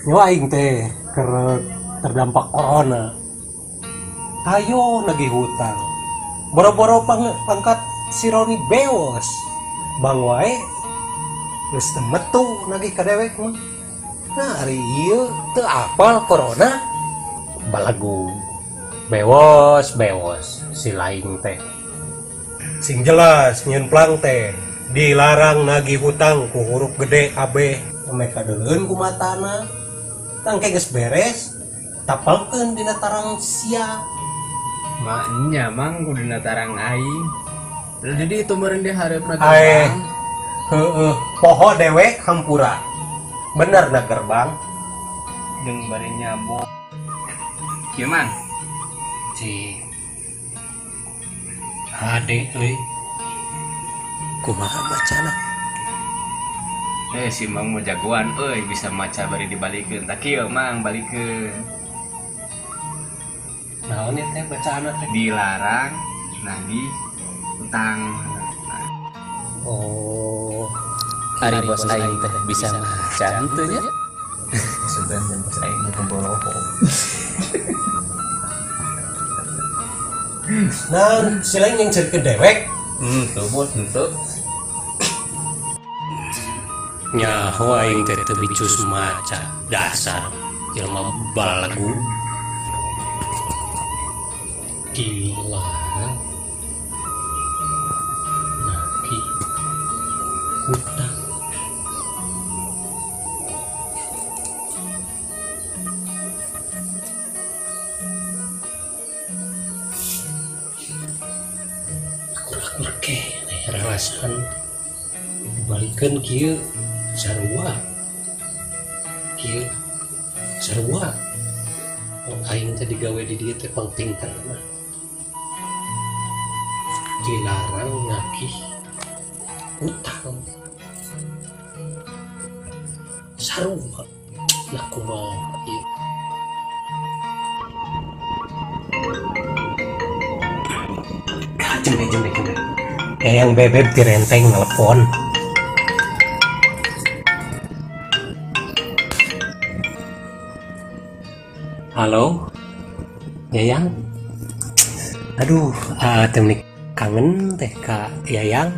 Nyawa aing teh keur terdampak corona. Ayo nagih hutang. Boro-boro pangkat si Roni bewos. Bang wae geus teu metu nagih ka dewek mah. Nah, ari ieu teu apal corona. Balagu. Bewos, bewos si laing teh. Sing jelas nyieun plang teh dilarang nagih hutang ku huruf gede kabeh. Meh kadeuleun ku matana. Tangke geus beres, tapelkeun dina tarang sia. Maknya mang kudu dina tarang aing. Jadi itu meureun di hareupna gerbang. Heeh, poho dewek hampura. Bener na gerbang. Jeung bari nyabok. Kieu mang. Si hade euy. Kumaha macana? Si Mang mau jagoan euy bisa maca bari dibalikeun. Tah kieu Mang balikeun. Naon ieu teh bacaanna teh? Dilarang nagih utang. Oh, ari bos aing teh bisa maca henteu nya? Sebenarnya bos aing mah boroho. Nah, si lain yang cerita dewek. Tuh bos henteu. Nyaho aing teh teu bicus maca dasar jelema balagu. Dilarang nagih hutang. Akur-akur keneh ralasan dibalikeun kieu sarua kieu sarua. Aing teh digawe di dieu teh pangpinter mah. Dilarang nagih hutang sarua. Nah kumaha ieu? Jembe. Eyang bebeb ti renteng nelpon. Halo, Yayang. Aduh, temen kangen teh Kak Yayang.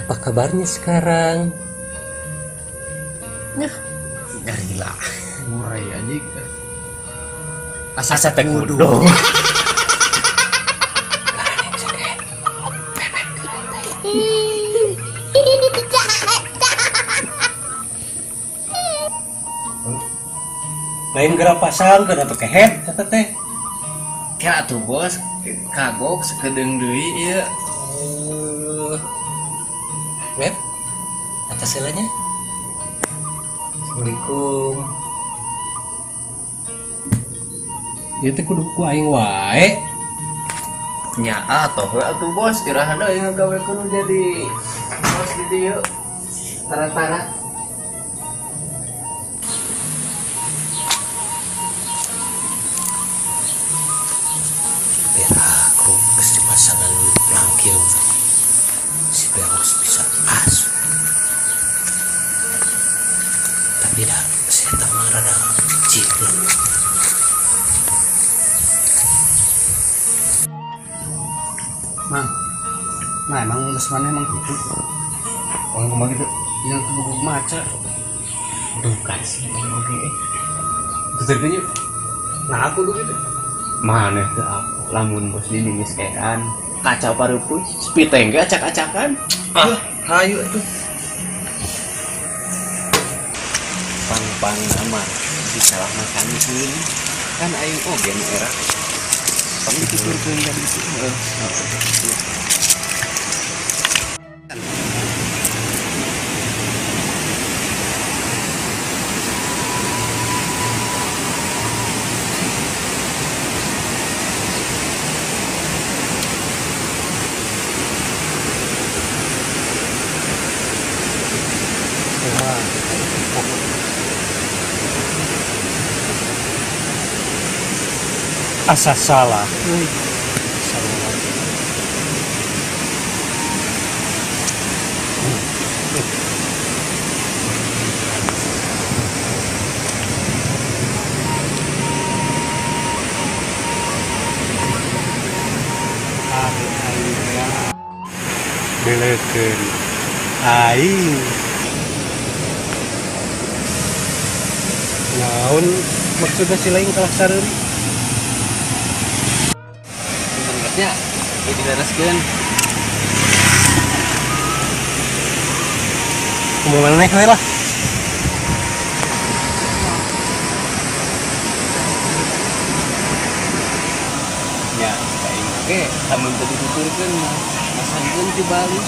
Apa kabarnya sekarang? Nah, garila. Murai anjing. Asa teh kudu. Lain gerak pasang gerak tuh kehet kata teh. Kira tuh bos kagok sekedeng deui ieu. Web atas selanya. Assalamualaikum. Ieu teh kudu ku aing wae. Nya atuh we atuh bos iraha deui ngagawe kudu jadi bos di dieu. Tara-tara. Aku geus pasangan langkieu si Beros bisa asup. Tapi dah si eta mah rada jiplak. Mang, nah emang geus maneh emang kitu. Orang kumaha kitu? Yang kudu maca. Duh kasih oge. Tuturkeun yeuh. Nah aku kudu kitu. Maneh teu apa? Lamun bos ini geus edan kacau pareupuy sepi teh ge acak-acakan. Ah, hayu atuh. Pang-pang nama disalah makankeun kan aing oge nu era. Pang dituturkeun ka ditu. Heeh. Asa salah. Salah. Beleukeun aing. Naon maksudna si lain kalah sareuri? Sebenarnya ieu dilereskeun. Kumaha maneh we lah. Nya, aing oge lamun teu dituturkeun mah masangkeun ti Bali.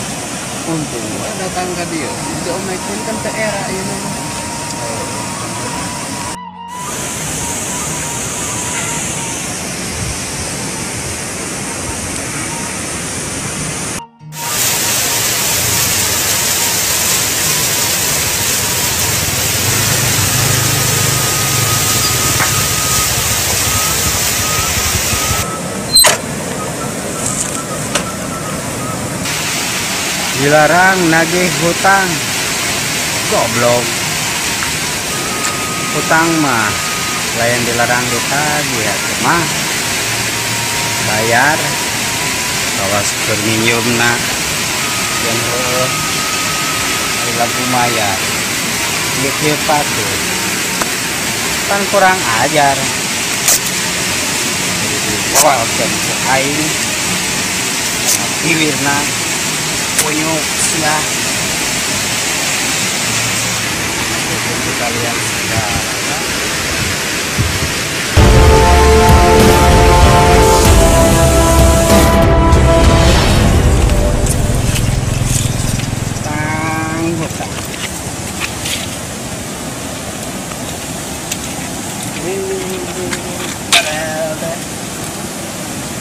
Untung we datang ka dieu. Diomekeun kan teu era ieu mah. Dilarang nagih hutang, goblok. Hutang mah lain dilarang ditagih atuh mah bayar kawas keur minjumna jeung heueuh ari lampu mayar ieu kieu patut pan kurang ajar. Dibawakeun ku aing bibirna kunyuk sia. Untuk kalian segala. Tang hutang.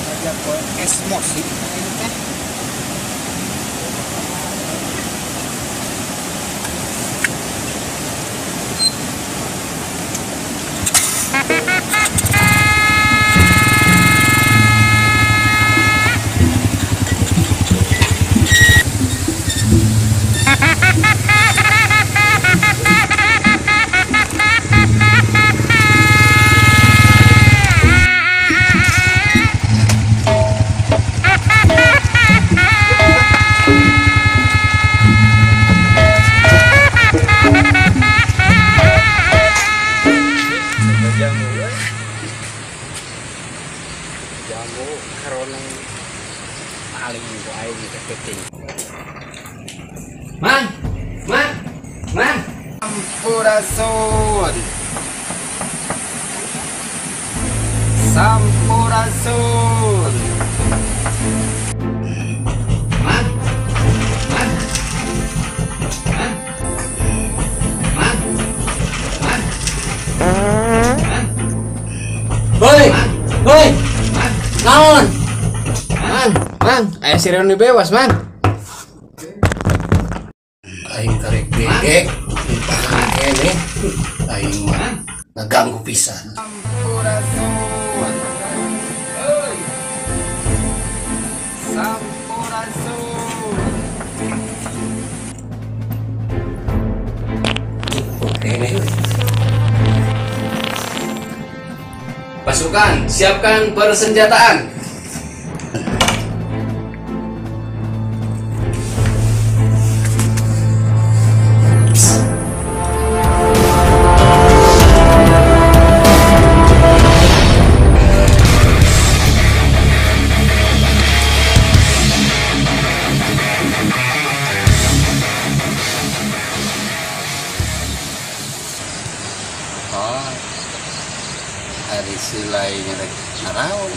Aja poe esmosi ini teh. Jamu karona paling ku aing teh penting. Mang, mang, mang. Sampurasun. Sampurasun. Mang, mang, mang, mang, mang, mang. Hoi, hoi. Naon? Mang, mang, aya si Roni bewas, mang. Aing karek gege, dipangan keneh. Aing mah ngaganggu pisan. Sampurasun. Euy. Sampurasun. Keneh. Pasukan, siapkan persenjataan. Oh, ari si lain rek naraon.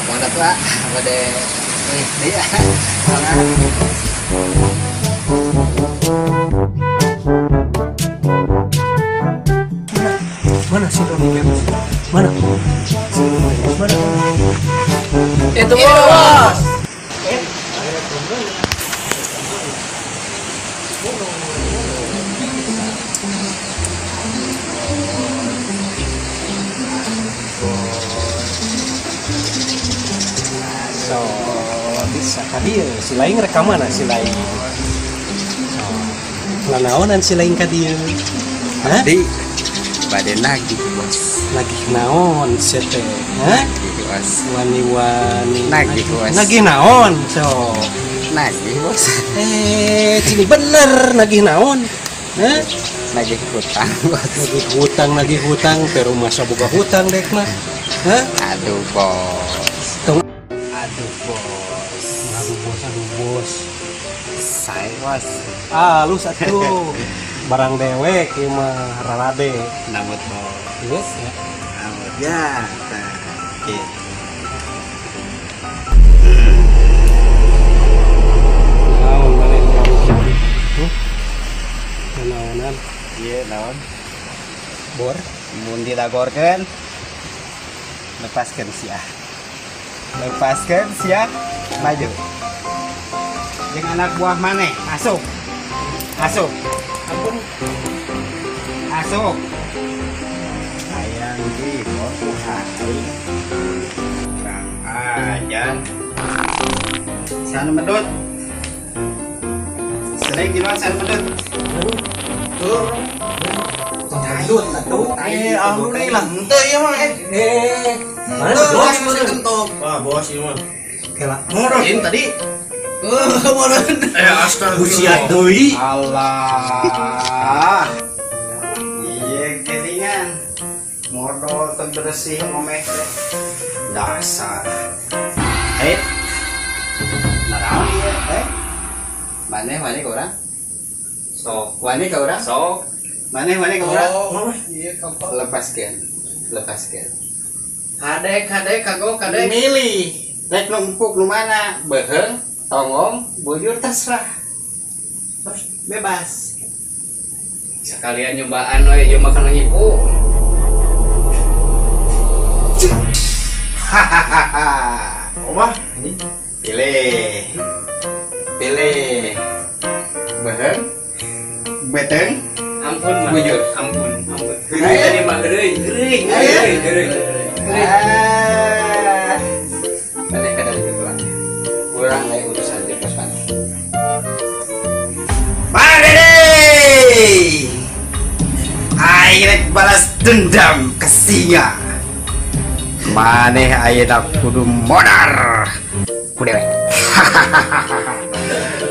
Mantap lah, pada dia. Mana si Roni bebas? Mana? Si Roni bebas mana? Itu bos. So, bisa ka dieu si lain rek ka mana si lain? So, lanaonan si lain ka dieu? Abdi bade nagih bos. Nagih naon sia teh? Hah? Nagih bos. Wani-wani. Nagih bos. Nagih naon sok? Nagih bos. Cini bener nagih naon? Hah? Nagih hutang bos. Nagih hutang, pero masa boga hutang dek mah. Hah? Aduh bos. Aduh bos. Aduh bos. Saya bos. Ah, lu satu. Barang dewek ieu mah rarade. Namut bos. Yes ya. Namut ya. Nah, gitu. Naon maneh naon? Naonan? Iya, naon? Bor mun dilagorkeun lepaskeun sia. Lepaskeun sia maju. Jeung anak buah maneh asup. Asup. Ampun. Asup. Hayang di bor aing. Kurang ajar. Sana medut. Sering gimana sana medut? Tuh. Medut atuh. Alhamdulillah henteu ieu mah Mana bos kentok. Wah, bos ieu mah. Kela. Ngorotin tadi. Astagfirullah. Usia deui. Allah. Iya geuningan. Modal teu bersih omeh teh. Dasar. Naraon ieu teh? Maneh wani ka urang? Sok. Wani ka urang? Sok. Maneh wani ka urang? Oh, iya kampung. Lepaskeun. Lepaskeun. Kadek kagok kadek. Milih. Rek numpuk nu mana? Beuheung, tonggong, bujur terserah. Bebas. Sekalian nyobaan we ieu makan ngipu. Hahaha. Omah, pilih. Pilih. Beuheung, beteng, ampun mah. Bujur. Ampun, ampun. Heureuy tadi mah heureuy. Heureuy, heureuy, heureuy. Maneh kada itu pulang. Kurang we urusan di pos maneh. Maneh! Aing rek balas dendam ke singa. Maneh ayeuna kudu modar ku dewek.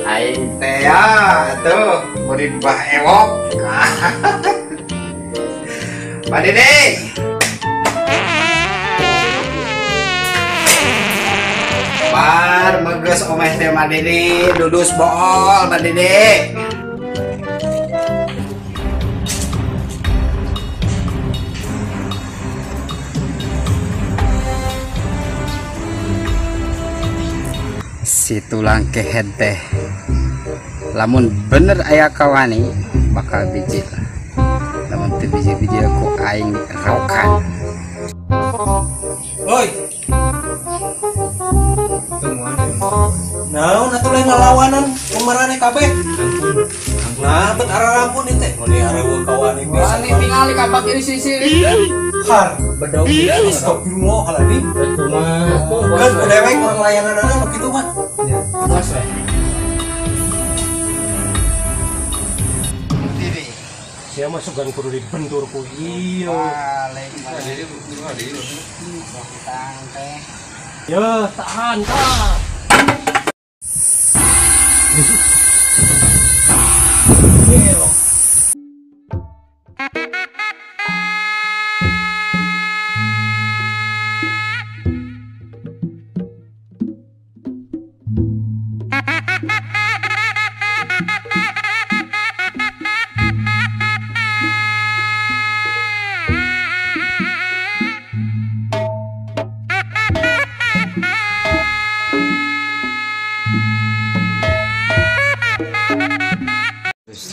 Aing teh ya tuh murid Bah Ewok. Maneh! Bar meges omeh teh Madede, dudus bool Madede. Si tulang kehed teh lamun bener aya kawani bakal bijil. Lamun teu bijil-bijil ku aing rokan. Oi. Naon atuh lain ngalawanan kumarane kabeh. Nah, bet ararampun ieu teh. Mun areueuh kawani bisa. Wani tingali kapak ini sisi. Har, bedog. Astagfirullahaladzim. Kumaha? Kan dewek orang layananana nu kitu mah. Bos we. Sia mah sugan kudu dibentur ku ieu. Paling hutang teh. Ya, tahan tah.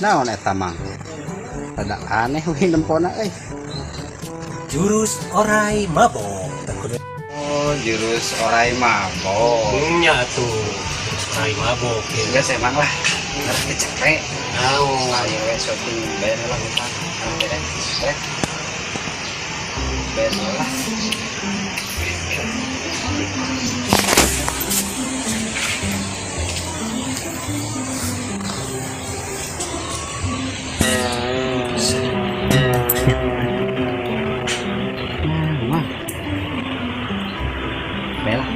Naon eta mang? Rada aneh we nempona euy. Jurus orai mabok. Oh, jurus orai mabok. Nya tuh, jurus orai mabok. Geus emang lah. Ngerti capek. Naon? Ayo we shopping bayar lah utang. Beres. Beres. Bayar lah. Bae lah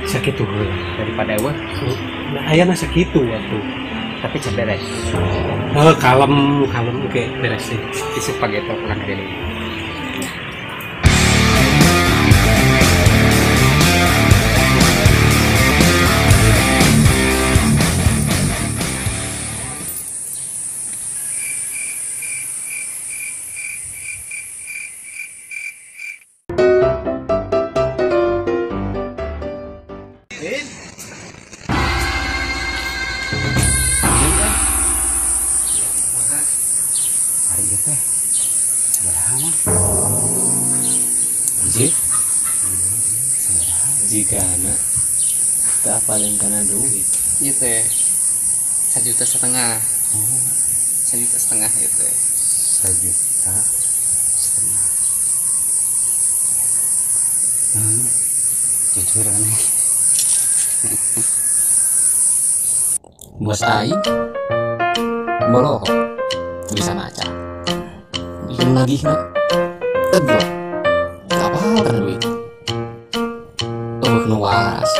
Sakitu heula. Daripada eueuh. Nah, ayana sakitu atuh. Tapi can beres. Heuh, kalem kalem oke beres sih. Isuk pageto pulang ke deui. Hari ieu teh sabaraha mah? Ji jika teu apaleun kana duit. Ieu teh 1,5 juta. 1,5 juta ieu teh. 1,5 juta. Jujur aneh. Bos aing bolong bisa maca jeung nagihna teu apa kana duit, euweuh nu waras.